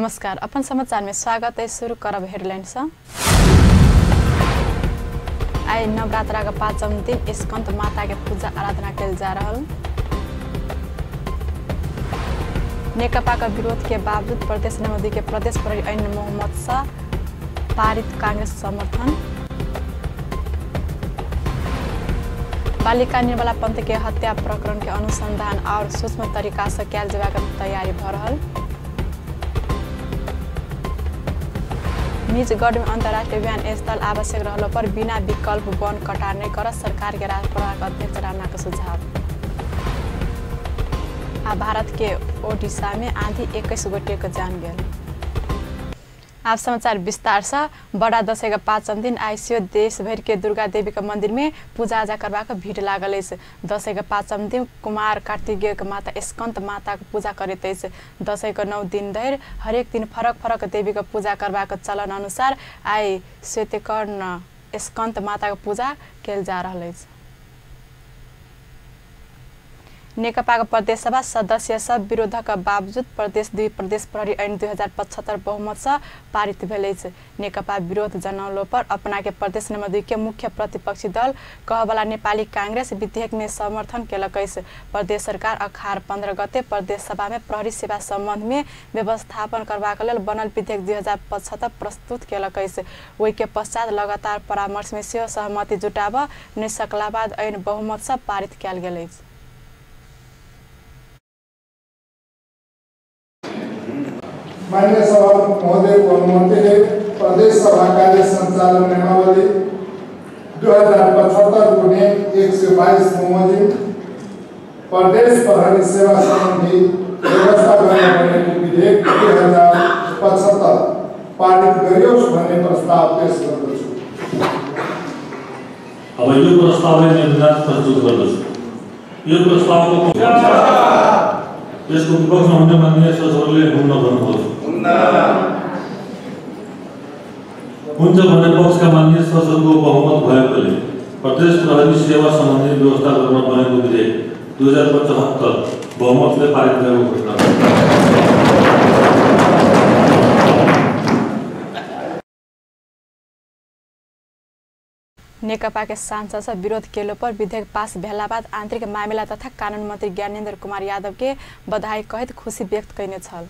नमस्कार, अपन समाचार में स्वागत है। शुरू करब हेडलाइन से। आई नवरात्रा के पांचम दिन स्कंद माता के पूजा आराधना कयल जा रहा। नेकपा के विरोध के बावजूद प्रदेश नंबर 2 के प्रदेश प्रहरी ऐन मोहम्मद शाह पारित, कांग्रेस समर्थन। बालिका निर्मला पंत के हत्या प्रकरण के अनुसंधान और सूक्ष्म तरीका से कयल जेबाक तैयारी भ रहल। निजगढ़ में अंतर्राष्ट्रीय विमानस्थल आवश्यक रहलो पर बिना विकल्प वन कटार नहीं कर सरकार के राजप्रवाह अध्यक्ष राणा के सुझाव। आ भारत के ओडिशा में आंधी 21 गोटे के जान गेल। आप समाचार विस्तार से। बड़ा दशैं के पांचम दिन आइसियो देश भर के दुर्गा देवी के मंदिर में पूजा आजा करबाक भीड़ लागल अछि। दशैं के पांचम दिन कुमार कार्तिकेय के माता स्कंद माता के पूजा करैत अछि। दशैं के 9 दिन धरि हरेक दिन फरक फरक देवी के पूजा करबाक चलन अनुसार आइ श्वेतकर्ण स्कंद माता के पूजा कयल जा रहल अछि। नेकपा के प्रदेश सभा सदस्य सब विरोधक बावजूद प्रदेश 2 प्रदेश प्रहरी ऐन 2075 बहुमत से पारित भेल अछि। नेकपा विरोध जनौलो पर अपना के प्रदेश नंबर 2 के मुख्य प्रतिपक्षी दल कहवाला नेपाली कांग्रेस विधेयक में समर्थन केलक अछि। प्रदेश सरकार अखार 15 गते प्रदेश सभा में प्रहरी सेवा संबंध में व्यवस्थापन करबाक लेल बनल विधेयक 2075 प्रस्तुत केलक अछि। ओहि के पश्चात लगातार परामर्श में सेहो सहमति जुटाबऽ नहि सकला बाद ऐन बहुमत से पारित कयल गेल अछि। माननीय सभामुख महोदय को अनुमति है प्रदेश सभा कार्य संचालन नियमावली 2075 गुणे 122 बमोजिम प्रदेश प्रहरी सेवा संबंधी व्यवस्था गर्न बनेको विधेयक 2075 पारित गरियोस् भन्ने प्रस्ताव पेश गर्दछु। अब यो प्रस्तावलाई निर्णय प्रस्तुत गर्दछु। यो प्रस्तावको यसको विपक्षमा हुने मान्य सदस्यहरूले हुन्न भन्नुहोस्। हुन्छ भन्ने पक्षका मान्य सदस्यहरूको बहुमत भएकोले प्रदेश प्रहरी सेवा सम्बन्धी व्यवस्था गर्न बनेको विधेयक 2075 बहुमतले पारित भएको घोषणा। नेकपा के सांसद से विरोध केलो पर विधेयक पास भेला बाद आंतरिक मामिला तथा कानून मंत्री ज्ञानेन्द्र कुमार यादव के बधाई कहैत खुशी व्यक्त कयने छल।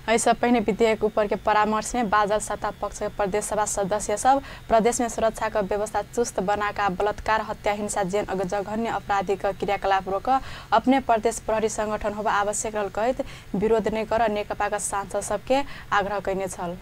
एहिसँ पहिने विधेयक ऊपर के परामर्श में बाजल सत्ता पक्ष के प्रदेश सभा सदस्य सब प्रदेश में सुरक्षा के व्यवस्था चुस्त बनाकर बलात्कार, हत्या, हिंसा जेन जघन्य आपराधिक क्रियाकलाप रोक अपने प्रदेश प्रहरी संगठन होबा आवश्यक रहल कहैत विरोध नहि कर नेकपा के सांसद सबके आग्रह कयने छल।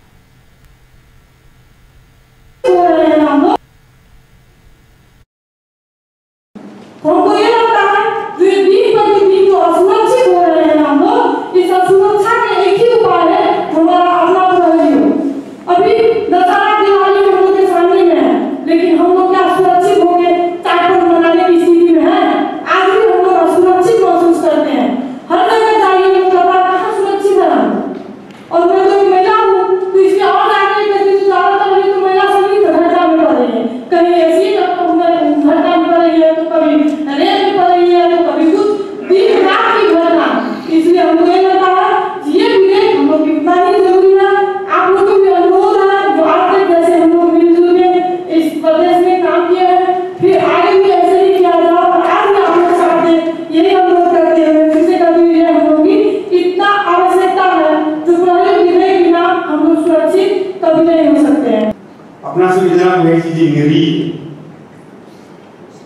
अपना संविधान में चीज निरी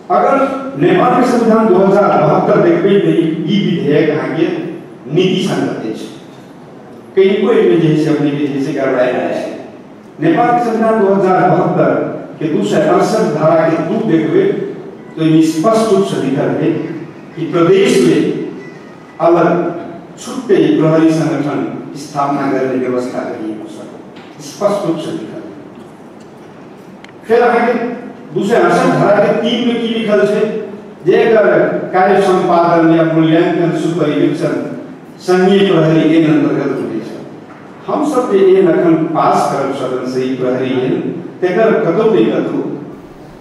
अगर नेपाल के संविधान 2072 देखबे नहीं ई विधेयक आगे नीति संगत अछि, कहीं कोई में जैसे अपने के जैसे गड़बड़ाई नहीं है। नेपाल के संविधान 2072 के 268 धारा के 2 देखबे तो ये स्पष्ट रूप से लिखल है कि प्रदेश में अलग छुट्टे प्रहरी संगठन स्थापना करने व्यवस्था करिए, स्पष्ट रूप से लिखल। फिर अहाँके 268 धारा के 3 में की लिखल छै जे एकर कार्य संपादन या मूल्यांकन सुपरिवीक्षण संघीय प्रहरी ऐन अंतर्गत होइ छै। हम सब जे एहन अखन पास करब सदन से ई प्रहरी ऐन तेकर कतौ नहि कतौ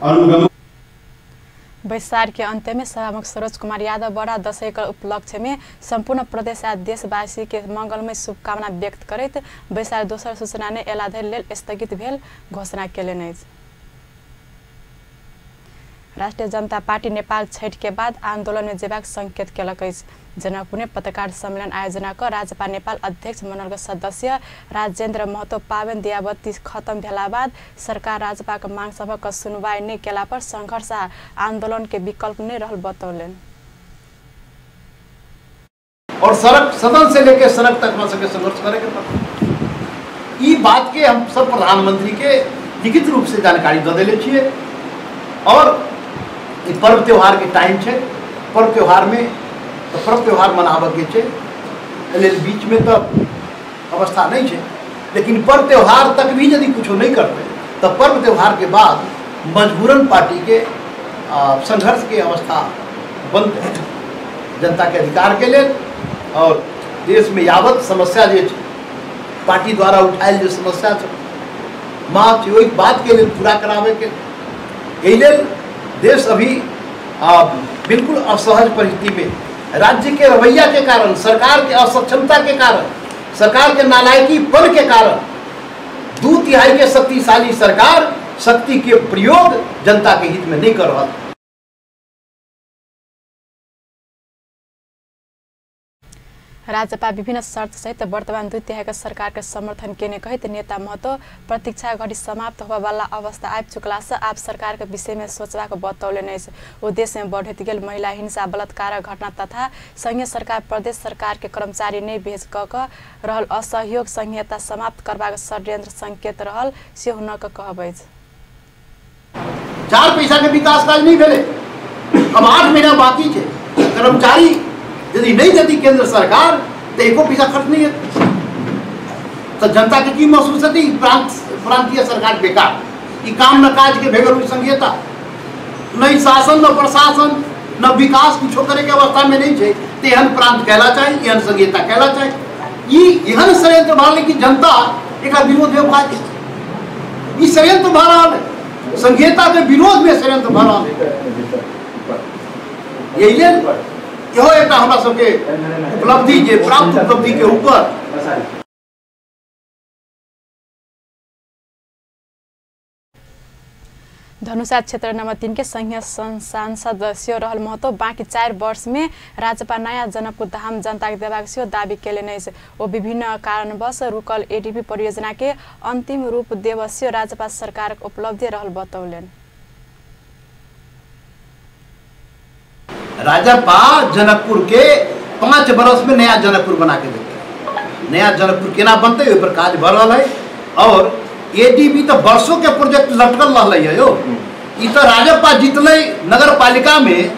अनुगमन। बैसार के अंत में सभामुख सरोज कुमार यादव बड़ा दशैं के उपलक्ष्य में संपूर्ण प्रदेश आ देशवासी के मंगलमय शुभकामना व्यक्त करैत बैसार दोसर सूचना ने एला धरि लेल स्थगित भेल घोषणा केलनि अछि। राष्ट्रीय जनता पार्टी नेपाल छठ के बाद आंदोलन में जेबाक संकेत केलक अछि। जनकपुर में पत्रकार सम्मेलन आयोजना क राजपा नेपाल अध्यक्ष मंडल के सदस्य राजेंद्र महतो पावन दियाबत्ती खत्म भेला बाद सरकार राजपा के मांग सभक सुनवाई नहि केला पर संघर्ष आ आंदोलन के विकल्प नहीं रहल बतौलनि। और सड़क सदन से लेके सड़क तक हमरा सबके संघर्ष करे के पड़त। ई बात के हम सब प्रधानमंत्री के लिखित रूप से जानकारी दऽ देले छियै। और पर्व त्यौहार के टाइम है, पर्व त्यौहार में तो पर्व त्यौहार मनाबे के लेल बीच में तो अवस्था नहीं है, लेकिन पर्व त्यौहार तक भी यदि कुछ नहीं करते तो पर्व त्यौहार के बाद मजबूरन पार्टी के संघर्ष के अवस्था बनते जनता के अधिकार के लिए। और देश में यावत समस्या जे पार्टी द्वारा उठायल जो समस्या माँ ओहि बात के लिए पूरा करावे के एहि देश अभी बिल्कुल असहज परिस्थिति में राज्य के रवैया के कारण, सरकार के असक्षमता के कारण, सरकार के नालायकीपन के कारण 2/3 के शक्तिशाली सरकार शक्ति के प्रयोग जनता के हित में नहीं कर रहा। राजपा विभिन्न शर्त सहित वर्तमान 2/3 के सरकार के समर्थन केने कहैत नेता महतो प्रतीक्षा घड़ी समाप्त होबयवला अवस्था आबि चुकला से आब सरकार के विषय में सोचबाक बतौलनि अछि। ओ देश में बढ़ैत गेल महिला हिंसा, बलात्कार घटना तथा संघीय सरकार प्रदेश सरकार के कर्मचारी नहि भेज क रहल असहयोग संहिता समाप्त करबाक षड्यंत्र संकेत रहल से हुनक कहब अछि। 4 पैसा के विकास काज नहीं भेलै, अब 8 महीना बाकी है, कर्मचारी यदि नहीं देती केंद्र सरकार तो एको पैसा खर्च नहीं है तो जनता के की महसूस होती? प्रांतीय सरकार बेकार, ई काम न काज के भेगल संघीयता नहीं, शासन न प्रशासन न विकास कुछो करे के अवस्था में नहीं है। तो एहन प्रांत कहला चाही, एहन संघीयता कहला चाही। ई एहन षड्यंत्र भऽ कि जनता एक विरोध में भऽ जेतै। ई षड्यंत्र भऽ रहल है, संघीयता के विरोध में षड्यंत्र भऽ रहल है। यही लेल इहो एकटा हमरा सबके उपलब्धि जे प्राप्त उपलब्धि के ऊपर। धनुषा क्षेत्र नंबर 3 के संघीय सांसद सेहो रहल महतो बाकी 4 वर्ष में राजपा नयाँ जनकपुर धाम जनता के देबाक सेहो दावी केलनि अछि। ओ विभिन्न कारणवश रुकल एडीबी परियोजना के अंतिम रूप देब सेहो राजपा सरकारक उपलब्धि रहल बतौलनि। राजपा जनकपुर के 5 बरस में नया जनकपुर बना के देते, नया जनकपुर केना बनते ओहि पर काज भऽ रहल है। और एडीबी तो वर्षों के प्रोजेक्ट लटकल रहलै है यो। ई तो राजपा जीतलै नगर पालिका में,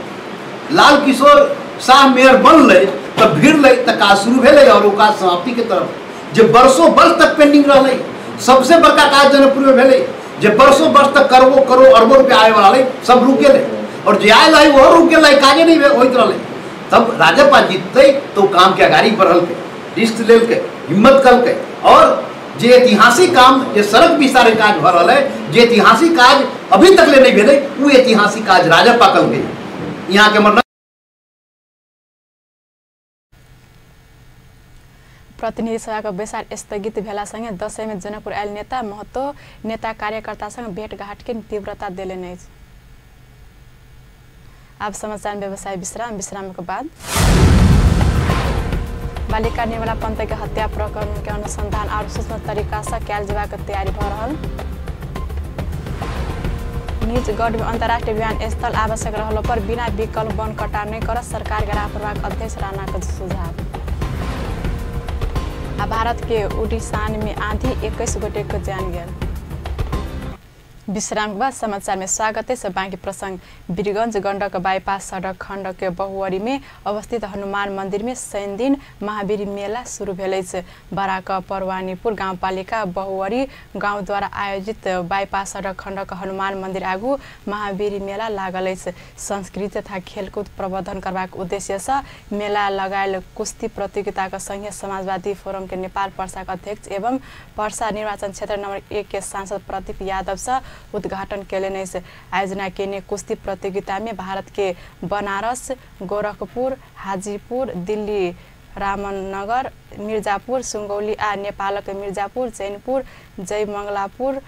लाल किशोर शाह मेयर बनलै तो भिड़लै तो काज शुरू भेलै और ओ काज समाप्ति के तरफ जे वर्षों वर्ष तक पेंडिंग रहलै। सबसे बड़का काज जनकपुर में भेलै जे वर्षों वर्ष तक करोड़ों करोड़ अरबों रुपया आए वाला सब रुक गेलै और जे आयल है ओहो रुक गेलै, काजे नहीं होइत रहलै। तब राजपा जीतते तो काम के अगाड़ी बढ़लकै, रिस्क लेलकै, हिम्मत कलकै और जे ऐतिहासिक काम जे सड़क विस्तार काज भऽ रहल है, जे ऐतिहासिक काज अभी तक ले नहीं भेलै ओ ऐतिहासिक काज राजपा कलकै। यहाँ के हमर प्रतिनिधि सभा के बैसार स्थगित भेला संगे दशैं में जनकपुर आयल नेता महतो नेता कार्यकर्ता संग भेंटघाट के तीव्रता देलनि अछि। अब समाचार व्यवसाय विश्राम, विश्राम के बाद बालिका निर्मला पंत के हत्या प्रकरण के अनुसंधान और सूक्ष्म तरीका से कयल जेबाक तैयारी भऽ रहल। निजगढ़ में अंतर्राष्ट्रीय विमानस्थल आवश्यक रहलो पर बिना विकल्प वन कटान नहीं कर सरकार के राप्रवाक अध्यक्ष राणा के सुझाव। आ भारत के उड़ीसान में आंधी 21 गोटे के जान गेल। विश्राम के बाद समाचार में स्वागत है। बाँकी प्रसंग वीरगंज गंडक बाईपास सड़क खंड के बहुअरी में अवस्थित हनुमान मंदिर में शनिदिन महावीर मेला शुरू भेल अछि। बराक परवानीपुर गाउँपालिका बहुअरी गाँव द्वारा आयोजित बाईपास सड़क खंड के हनुमान मंदिर आगू महावीर मेला लागल अछि। संस्कृति तथा खेलकूद प्रवर्धन करबाक उद्देश्य से मेला लगायल कुश्ती प्रतियोगिता के संघीय समाजवादी फोरम के नेपाल पर्सा के अध्यक्ष एवं पर्सा निर्वाचन क्षेत्र नंबर 1 के सांसद प्रदीप यादव से उद्घाटन केलनि अछि। आयोजना केने कुश्ती प्रतियोगिता में भारत के बनारस, गोरखपुर, हाजीपुर, दिल्ली, रामनगर, मिर्जापुर, सुगौली आ नेपाल के मिर्जापुर, चैनपुर, जयमंगलापुर,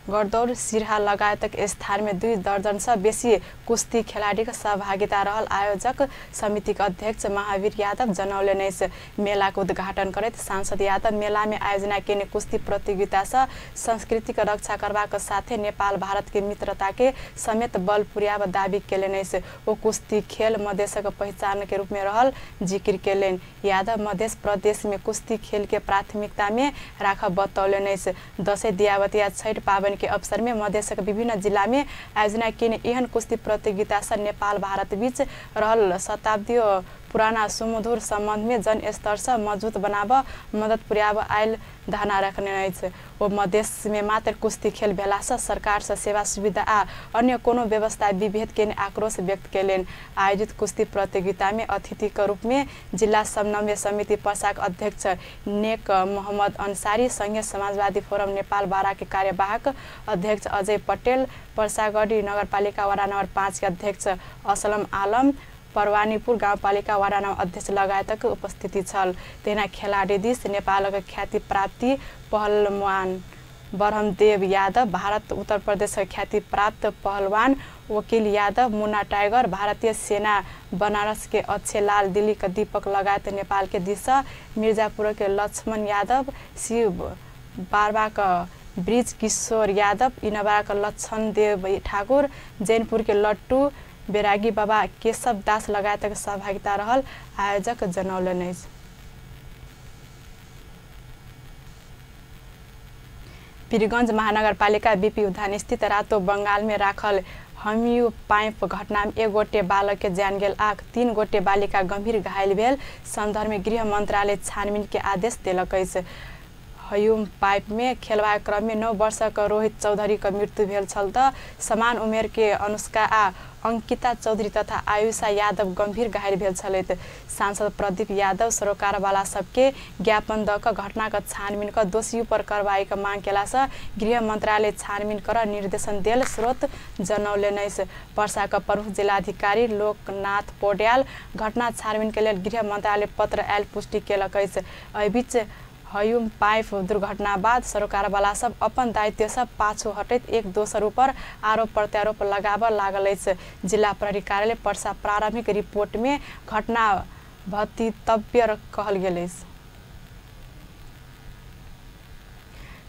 गरदौर, सिरहा लगायतक स्थान में 2 दर्जन से बेसी कुश्ती खेलाड़ी के सहभागिता रहल आयोजक समिति के अध्यक्ष महावीर यादव जनौलनि अछि। मेला के उद्घाटन करैत सांसद यादव मेला में आयोजना केने कुश्ती प्रतियोगिता से संस्कृति के रक्षा करबाक साथे नेपाल भारत के मित्रता के समेत बल पुर्याब दावी केलनि अछि। ओ कुश्ती खेल मधेशक पहिचान के रूप में रहल जिक्र केलनि। यादव मधेश प्रदेश में कुश्ती खेल के प्राथमिकता में राखब बतौलनि अछि। दशैं, दियावती आ छठि पाबनि के अवसर में मधेशक विभिन्न जिला में आयोजना केने एहन कुश्ती प्रतियोगिता से नेपाल भारत बीच रहल शताब्दियों पुराना सुमधुर संबंध में जन स्तर से मजबूत बनाब मदद पुर्याब आयल धारणा रखने अछि। ओ मधेश में मात्र कुश्ती खेल भेला से सरकार से सेवा सुविधा आ अन्य कोनो व्यवस्था विभेद केने आक्रोश व्यक्त केलनि। आयोजित कुश्ती प्रतियोगिता में अतिथि के रूप में जिला समन्वय समिति पर्साक अध्यक्ष नेक मोहम्मद अंसारी, संघीय समाजवादी फोरम नेपाल बारा के कार्यवाहक अध्यक्ष अजय पटेल, पर्सागढी नगरपालिका वडा नंबर 5 के अध्यक्ष असलम आलम, परवानीपुर गाउँपालिका वडा नंबर अध्यक्ष लगायतक उपस्थिति छल। तहिना खेलाडी दिस नेपालक ख्याति प्राप्ति पहलवान ब्रह्मदेव यादव, भारत उत्तर प्रदेशक ख्याति प्राप्त पहलवान वकील यादव, मुन्ना टाइगर, भारतीय सेना बनारस के अच्छे लाल, दिल्ली के दीपक लगायत नेपाल के दिस मिर्जापुर के लक्ष्मण यादव, शिव बारबा के ब्रिज किशोर यादव, इनवारा के लक्ष्मण देव ठाकुर, जैनपुर के लट्टू बैरागी बाबा केशव दास लगायतक सहभागिता रहल आयोजक जनौलनि अछि। वीरगंज महानगरपालिका बीपी उद्यान स्थित रातो बंगाल में राखल हमियू पाइप घटना में 1 गोटे बालक के जान गेल आ 3 गोटे बालिका गंभीर घायल भेल संदर्भ में गृह मंत्रालय छानबीन के आदेश देलक अछि। हयुम पाइप में खेलबाक क्रम में 9 वर्षक रोहित चौधरी के मृत्यु भेल छल त समान उमेर के अनुष्का आ अंकिता चौधरी तथा आयुषा यादव गंभीर घायल भेल छलथि। सांसद प्रदीप यादव सरोकारवाला सबके ज्ञापन द क घटना के छानबीन क दोषी पर कार्रवाई के मांग केला से गृह मंत्रालय छानबीन कर निर्देशन देल स्रोत जनौलनि अछि। पर्सा के प्रमुख जिलाधिकारी लोकनाथ पौड्याल घटना छानबीन के लेल गृह मंत्रालय पत्र आयल पुष्टि केलक अछि। एहि बीच हयुम पाइप दुर्घटना बाद सरोकारवाला सब अपन दायित्व से पाछू हटैत एक दोसर ऊपर आरोप प्रत्यारोप लगाबऽ लागल अछि। जिला प्रहरी कार्यालय पर्सा प्रारंभिक रिपोर्ट में घटना भतितव्य कहल गेल अछि।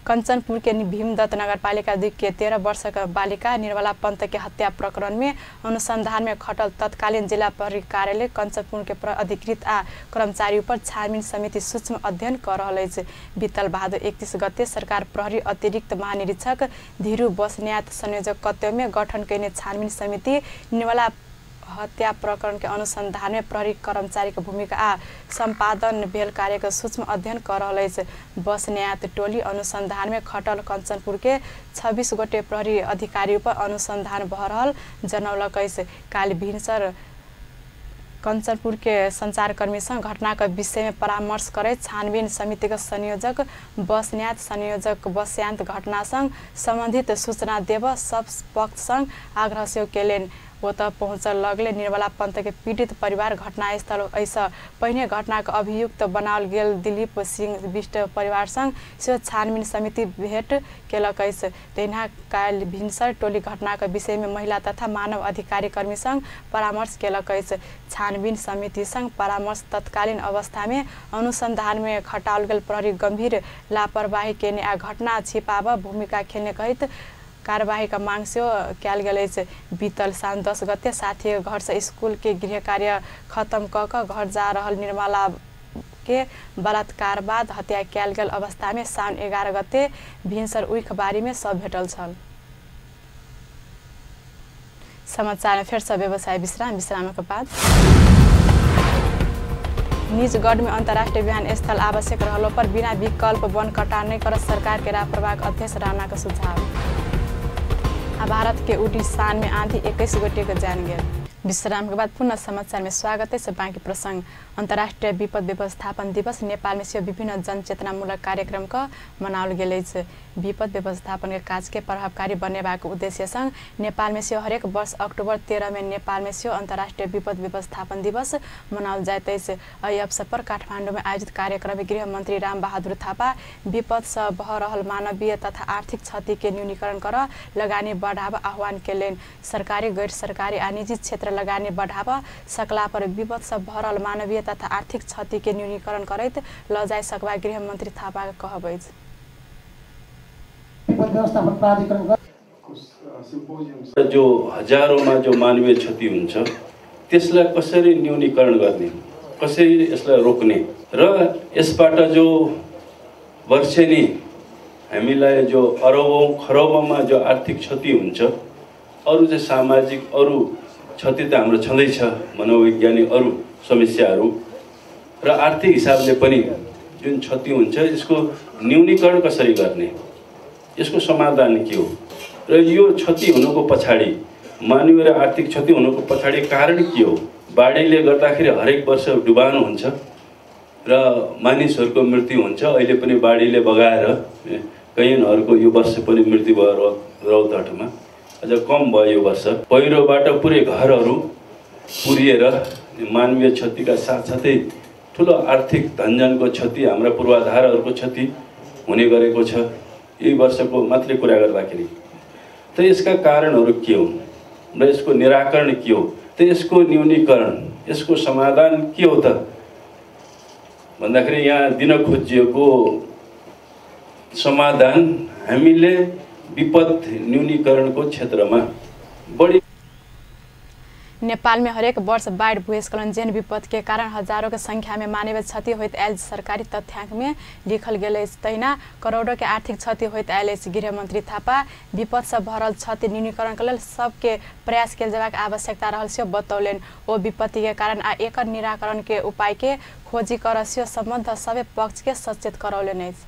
कंचनपुर के भीमदत्त नगरपालिका 2 के 13 वर्षक बालिका निर्मला पंत के हत्या प्रकरण में अनुसंधान में खटल तत्कालीन जिला प्रहरी कार्यालय कंचनपुर के अधिकृत आ कर्मचारी पर छानबीन समिति सूक्ष्म अध्ययन कर रहल अछि। बीतल भादो 31 गते सरकार प्रहरी अतिरिक्त महानिरीक्षक धीरू बस्न्यात संयोजकत्व में गठन कयने छानबीन समिति निर्मला हत्या प्रकरण के अनुसंधान में प्रहरी कर्मचारी के भूमिका आ संपादन भेल कार्य के सूक्ष्म अध्ययन कर रहल अछि। बस्न्यात टोली अनुसंधान में खटल कंचनपुर के 26 गोटे प्रहरी अधिकारी पर अनुसंधान भ रहल जनौलक अछि। काल्हि भिनसर कंचनपुर के संचारकर्मी संग घटना के विषय में परामर्श करैत छानबीन समिति के संयोजक बस्न्यात संयोजक बस्यांत घटना संग संबंधित सूचना देब सब पक्ष संग आग्रह सेहो केलनि। ओतऽ पहुँचल लगले निर्मला पंत के पीड़ित परिवार घटनास्थल एहिसँ पहिने घटना के अभियुक्त बनाओल गेल दिलीप सिंह बिष्ट परिवार संग सेहो छानबीन समिति भेंट केलक अछि। तहिना काल्हि भिनसर टोली घटना के विषय में महिला तथा मानव अधिकारी कर्मी संग परामर्श केलक अछि। छानबीन समिति संग परामर्श तत्कालीन अवस्था में अनुसंधान में खटाओल गेल प्रहरी गंभीर लापरवाही केने आ घटना छिपाब भूमिका खेलने कहैत कार्यवाही का मांग सेहो कयल गेल अछि। बीतल साउन 10 गते साथी घर से स्कूल के गृह कार्य खत्म क क घर जा रहल निर्मला के बलात्कार बाद हत्या कयल गेल अवस्था में साउन 11 गते भिनसर उइखबारी में शव भेटल छल। समाचार फिर से व्यवसाय विश्राम, विश्रामक बाद निजगढ़ में अंतर्राष्ट्रीय विमानस्थल आवश्यक रहलो पर बिना विकल्प वन कटान नहीं कर सरकार के राप्रवाक अध्यक्ष राणा का सुझाव। आ भारत के उड़ीसा में आंधी 21 गोटे के जान गेल। विश्राम के बाद पुनः समाचार में स्वागत है। बाँकी प्रसंग अंतर्राष्ट्रीय विपद व्यवस्थापन दिवस नेपाल में सेहो विभिन्न जनचेतनामूलक कार्यक्रम का मनाओल गेल अछि। विपद व्यवस्थापन के काज के प्रभावकारी बनेबाक उद्देश्य संग नेपाल में सेहो हरेक वर्ष अक्टूबर 13 में नेपाल में सेहो अंतर्राष्ट्रीय विपद व्यवस्थापन दिवस मनाओल जाइत अछि। एहि अवसर पर काठमाडौँ में आयोजित कार्यक्रम में गृह मंत्री राम बहादुर थापा विपद से भऽ रहल मानवीय तथा आर्थिक क्षति के न्यूनीकरण कर लगानी बढ़ावा आह्वान केलनि। सरकारी, गैर सरकारी आ निजी क्षेत्र लगानी बढ़ावा सकला पर विपद से भरल मानवीय तथा आर्थिक क्षति के न्यूनीकरण करैत ल जाय सकबा गृह मंत्री थापा के कहब अछि। जो हजारौंमा जो मानवीय क्षति हुन्छ त्यसलाई कसरी न्यूनीकरण गर्ने, कसरी यसलाई रोक्ने र यसबाट जो वर्षेनी हामीलाई जो अरबौं खरबौंमा जो आर्थिक क्षति हुन्छ, अरू चाहिँ सामाजिक अरू क्षति त हाम्रो छँदैछ, मनोवैज्ञानिक अरू समस्याहरू र आर्थिक हिसाबले पनि जुन क्षति हुन्छ यसको न्यूनीकरण कसरी गर्ने, यसको समाधान के हो र यो क्षति हुनुको पछाडि मानवीय र आर्थिक क्षति हुनुको पछाडि कारण के हो। बाढीले गर्दाखेरि हरेक वर्ष डुबान हुन्छ र मानिसहरूको मृत्यु हुन्छ। अहिले पनि बाढीले बगाएर कैयनहरूको यो वर्ष पनि मृत्यु भयो रौतहटमा, अझ कम भयो यो वर्ष। पहिरोबाट पुरै घरहरू पुरिएर मानवीय क्षतिका साथसाथै ठुलो आर्थिक धनजनको क्षति, हाम्रा पूर्वाधारहरूको क्षति हुने गरेको छ यही वर्षको मात्रै कुरा गर्दाखेरि। त यसका कारणहरू के हुन् र यसको निराकरण के हो, त यसको न्यूनीकरण, यसको समाधान के हो त भन्दाखेरि यहाँ दिन खोजिएको समाधान हामीले विपद न्यूनीकरणको क्षेत्रमा बढी। नेपाल में हरेक वर्ष बाढ़, भूस्खलन जेहन विपद के कारण हजारों के संख्या में मानवीय क्षति होइत आयल सरकारी तथ्यांक में लिखल गेल अछि। तहिना करोड़ों के आर्थिक क्षति होइत आयल अछि। गृहमंत्री थापा विपद से भरल क्षति न्यूनीकरण के लेल सबके प्रयास कयल जेबाक आवश्यकता रहल सेहो बतौलनि। ओ विपत्ति के कारण आ एकर निराकरण के उपाय के खोजी कर सेहो सम्बद्ध सबै पक्ष के सचेत करौलनि अछि।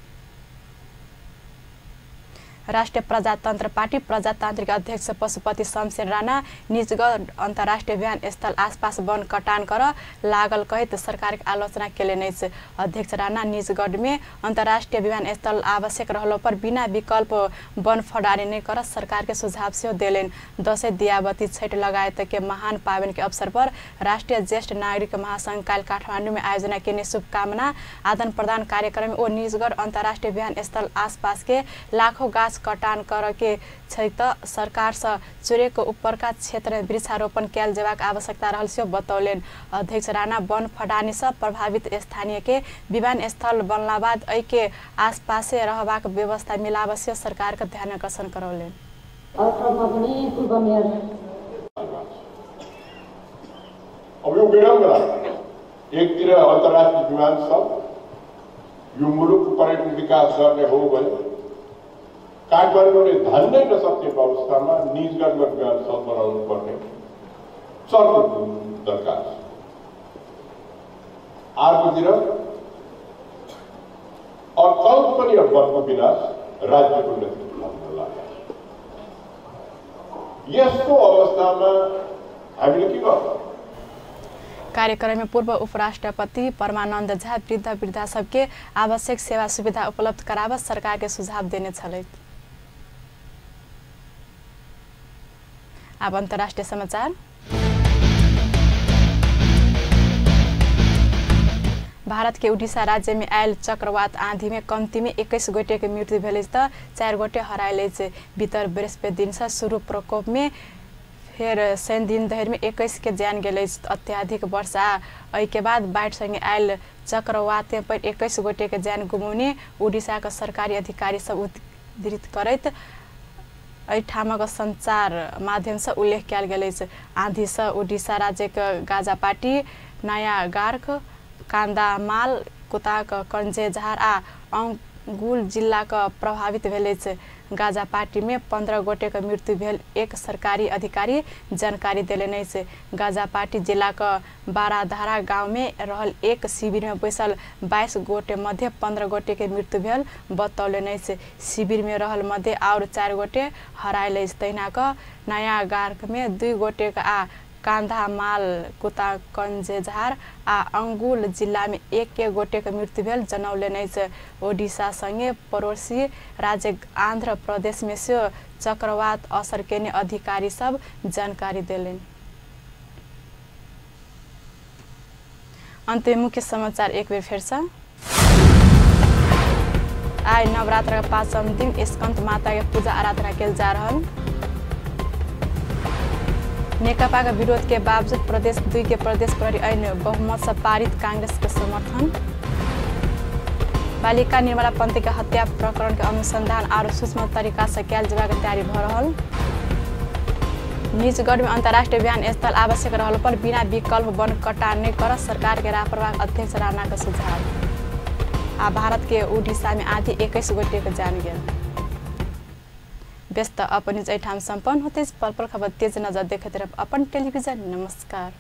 राष्ट्रिय प्रजातन्त्र पार्टी प्रजातान्त्रिक अध्यक्ष पशुपति शमशेर राणा निजगढ़ अन्तर्राष्ट्रिय विमानस्थल आसपास वन कटान कर लागल कहैत सरकारक आलोचना केलनि अछि। अध्यक्ष राणा निजगढ़ में अन्तर्राष्ट्रिय विमानस्थल आवश्यक रहलो पर बिना विकल्प वन फडानी नहि कर सरकार के सुझाव सेहो देलनि। दशैं, दियाबती, छठि लगायत के महान पाबनि के अवसर पर राष्ट्रिय ज्येष्ठ नागरिक महासंघ काल्हि काठमाडौँ में आयोजना केने शुभकामना आदान प्रदान कार्यक्रम में ओ निजगढ़ अन्तर्राष्ट्रिय विमानस्थल आसपास के लाखों गाछ कटान कर के छै त सरकार से चुरेको ऊपरका क्षेत्र में वृक्षारोपण कयल जेबाक आवश्यकता रहल सेहो बतौलनि। अध्यक्ष राणा वन फडानी से प्रभावित स्थानीय के विमानस्थल बनला बाद एहि के आसपासे रहबाक व्यवस्था मिलाब सेहो सरकार के ध्यान आकर्षण करौलनि। अब यो विडम्बना, एकतिर अन्तर्राष्ट्रिय विमानस्थल यो मुलुकको पर्यटन विकास गर्ने हो भने काठमाडौँले धान्नै नसक्ने अवस्थामा निजगढमा विमानस्थल बनाउनु पर्ने चर्को दरकार छ। अर्कोतिर अकल्पनीय वनको विनाश राज्यको नेतृत्व लाग्छ। यस्तो अवस्थामा हामीले के गर्छौँ? कार्यक्रम में पूर्व उपराष्ट्रपति परमानंद झा वृद्ध वृद्धा सबके आवश्यक सेवा सुविधा उपलब्ध कराब सरकार के सुझाव देने छलथि। अब अंतर्राष्ट्रीय समाचार। भारत के उड़ीसा राज्य में आयल चक्रवात आंधी में कमती में 21 गोटे के मृत्यु भेल त 4 गोटे हरायल अछि। बीतल बृहस्पति दिन से शुरू प्रकोप में फेर शनि दिन धरि में 21 के जान गेल अछि। अत्याधिक वर्षा एहि के बाद बाढ़ि संगे आयल चक्रवात पर 21 गोटे के जान गुमौने उड़ीसा के सरकारी अधिकारी सब उद्धृत करैत एहिठामक संचार माध्यम से उल्लेख कयल गेल अछि। आंधी से उड़ीसा राज्य के गाजापाटी, नयागार्ख, कांदामाल, कुताक, कंजेझार आ अंगुल जिलाक प्रभावित भेल अछि। गाजापाटी में 15 गोटे के मृत्यु भेल एक सरकारी अधिकारी जानकारी देलनि अछि। गाजापाटी जिलाक बाराधारा गांव में रहल एक शिविर में बैसल 22 गोटे मध्य 15 गोटे के मृत्यु भेल बतौलनि अछि। शिविर में रहल मध्य और 4 गोटे हरायल अछि। तहिना क नया गार्क में 2 गोटे आ कांधामाल कुता कंजेझार आ अंगुल जिला में 1 गोटे के मृत्यु भेल जनौलनि अछि। ओडिशा संगे पड़ोसी राज्य आंध्र प्रदेश में सेहो चक्रवात असर केने अधिकारी सब जानकारी देलनि। अंत में मुख्य समाचार एक बेर फेर से। आइ नवरात्र के 5म दिन स्कंद माता के पूजा आराधना कयल जा रहल। नेकपा के विरोध के बावजूद प्रदेश 2 के प्रदेश प्रहरी ऐन बहुमत से पारित कांग्रेस के समर्थन। बालिका निर्मला पंत के हत्या प्रकरण के अनुसंधान और सूक्ष्म तरीका से कयल जेबाक तैयारी भ रहल। निजगढ़ में अंतर्राष्ट्रीय बयान स्थल आवश्यक रहल पर बिना विकल्प वन कटान नहीं कर सरकार के राप्रवाक अध्यक्ष राणा के सुझाव। आ भारत के उड़ीसा में आधी 21 गोटे के जान गेल। व्यस्त अपन एठाम सम्पन्न होते पल पल खबर तेज नजर देखते रह अपन टेलीविजन। नमस्कार।